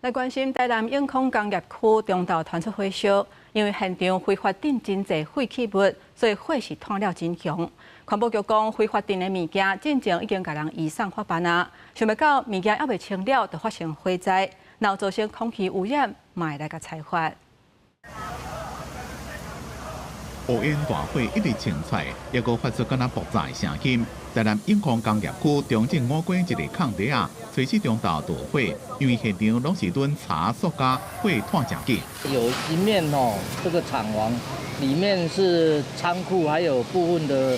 來關心台南永康工業區中晝傳出火燒，因為現場揮發頂真濟廢棄物，所以火勢湠了真強。環保局講，揮發頂的物件進前已經共人移送法辦啊，想袂到物件猶未清了，就發生火災，若有造成空氣污染，嘛會來共裁罰。烏煙大火一直衝出來，猶閣發出敢若爆炸的聲音。台南永康工業區中正五街一个空地啊，初四中晝著火，因為現場攏是囤柴塑膠，火湠誠緊。有一面哦，這個廠房裡面是倉庫，還有部分的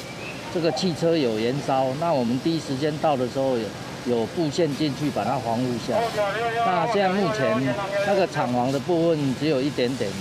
這個汽車有燃燒。那我們第一時間到的時候，有布線進去把它防護下。那現在目前那個廠房的部分只有一點點。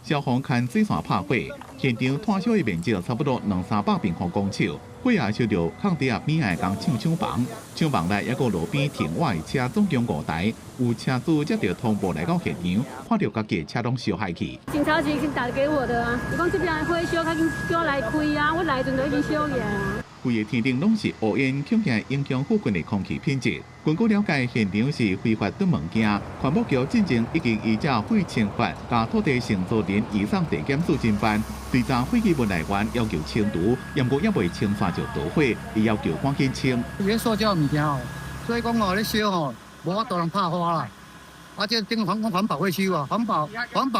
消防牽水線拍火，現場炭燒的面積差不多兩三百平方公尺，火也燒著空地仔邊仔的工廠廠房，廠房內猶閣路邊停倚的車總共五台，有車主接著通報來到現場，看著家己的車攏燒害去。警察局先打給我的啊，伊講這邊火燒，較緊叫我來開啊，我來的時陣就已經燒起來啊。規个天頂攏是烏煙，恐驚影響附近的空氣品質。根據了解，現場是揮發的物件，環保局進前已經依照廢清法共土地承租人移送地檢署偵辦，追查廢棄物來源，要求清除，毋過猶未清煞就著火，伊要求趕緊清。這塑膠物件哦，所以講哦，咧燒吼，無法度通拍火啦。啊，這等於環保會收啊，環保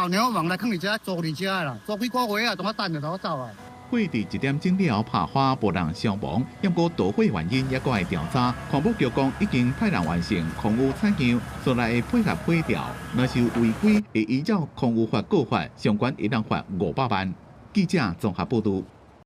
鳥網來囥佇遮，租佇遮啦，租幾個月啊，當我等就我走啊。火佇一點鐘了後拍花，無人傷亡，毋過著火原因猶閣愛調查。環保局講已經派人完成空污採樣，煞來會配合火調。若是有違規，會依照空污法告發，上懸會當罰500萬。記者綜合報導。